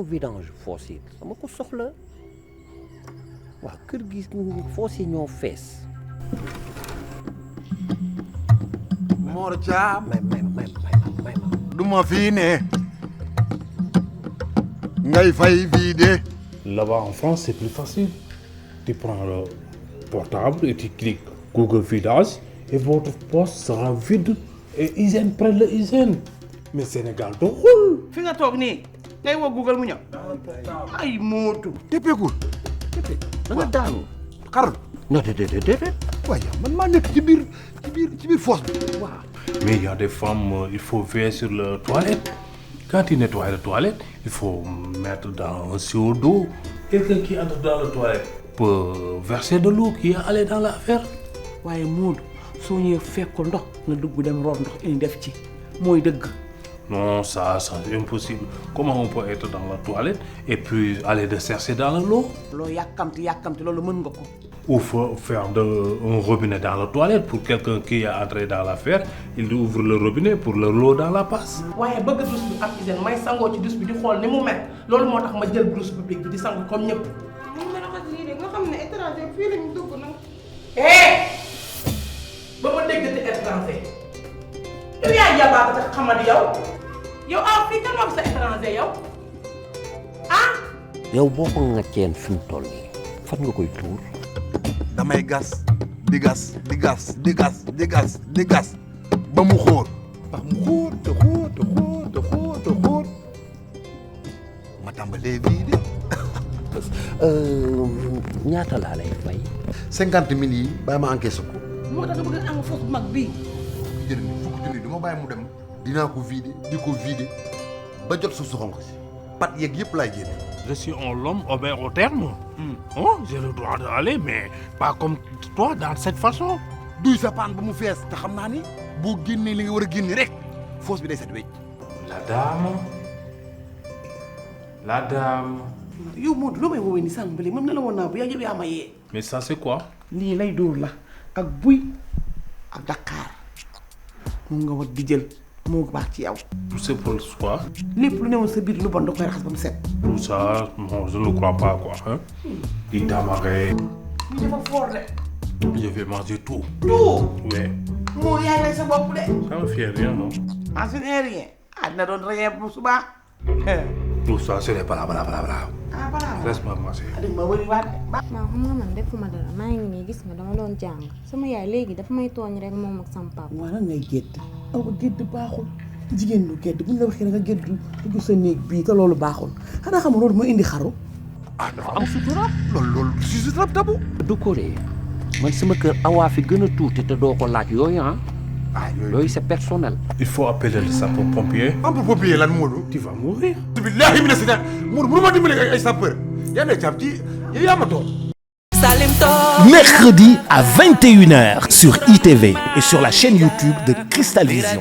vidange fosse yi dama ko soxla waaw kër gi fosse yi ñoo fees. Mor Thiam. may du ma fii ne. ngay fay vider. Là-bas en France, c'est plus facile. Tu prends le portable et tu cliques Google Vidage et votre poste sera vide et hygiène près de hygiène. Mais Sénégal doxul. fi nga toog nii ngay woo Google mu ñëw. ay mootu. teppeekul. da nga daanu. xarul. non déedéet. waaye man maa nekk ci biir fosse bi. waaw. Mais il y a des femmes, il faut veiller sur la toilette. Quand tu nettoies la toilette, il faut mettre dans un seau d'eau. Quelqu'un qui entre dans la toilette peut verser de l'eau qui est allée dans l'affaire. waaye mootu soo ñëwee fekkul ndox nga dugg dem root ndox indi def ci mooy dëgg. Non, ça c'est impossible. Comment on peut être dans la toilette et puis aller de chercher dans l'eau? loo yàkkamti loolu mën nga ko. Ou faut faire un robinet dans la toilette pour quelqu'un qui est entré dans l'affaire, il ouvre le robinet pour l'eau dans la passe. waaye bëgg douche bi ak hygiène may sangoo ci douche bi di xool ni mu mel loolu moo tax ma jël douche publique bi di sangu comme ñëpp. moom la raxas lii de nga xam ne étranger fii lañu dugg nag. ba ma déggati étranger yow yaa jabaata te xamadi yow fii kan moo fi sa étranger yow yow boo ko ŋàcceen fi mu toll nii fan nga koy tuur. damay gas di gas ba mu xóor. te xóor ma tàmbalee vider. ñaata laa lay fay. 50 000 yi bàyyi ma encaissé ko. moo tax nga bëgg a am foofu mag bii. fukki junni du ma bàyyi mu dem dinaa ko vider ba jot suuf su xonq si pat yeeg yëpp laay génne. Je suis un homme obéi au terme. Oh, j'ai le droit d'aller, mais pas comme toi, dans cette façon. duy sa paan ba mu fees te xam naa ni boo génnee li nga war a génne rek fosse bi day set wecc. La dame. yow Modou loo may woowee ni sànq ba léegi mën na la woon naa bu yow yaa ma yee. Mais ça, c'est quoi? lii lay dóor la ak buy ak Dakar moom nga war di jël moo baax ci yow. Tout c'est pour quoi? lépp lu newoon sa biir lu bon da koy raxas ba mu set. Tout ça, non, je ne crois pas, quoi. Hein? Il t'amarait. lii dafa fort de. Je vais manger tout. tout. Mais moo yaay lay sa bopp de. ça me fait rien, non? en ce n'est rien. dina doon rien bu subaa. Tout ça, ce n'est pas la bla. ah balaa ma. Laisse-moi manger. ma wëri waat de. waaw xam nga man defuma dara maa ngi nii gis nga dama doon jàng sama yaay léegi dafa may tooñ rek moom ak sama papa. waaw lan ngay gédd aw ba gédd baaxul jigéen du gédd buñ la waxee nga gédd dugg sa néeg bii te loolu baaxul xanaa xam nga loolu mooy indi xaru. dafa am sutura. loolu si sutura tabu. du ko dee man sama kër awaa fi gën a tuuti te doo ko laaj yooyu yooyu c'est personnel. Il faut appeler le sapeur-pompier. Sapeur-pompier lan Modou. Tu vas mourir. billahi mina si Modou mënu ma dimbali ay sapeur yaa ngi jàpp ci yaa ma toog. Mercredi à 21h sur ITV et sur la chaîne YouTube de Cristal Vision.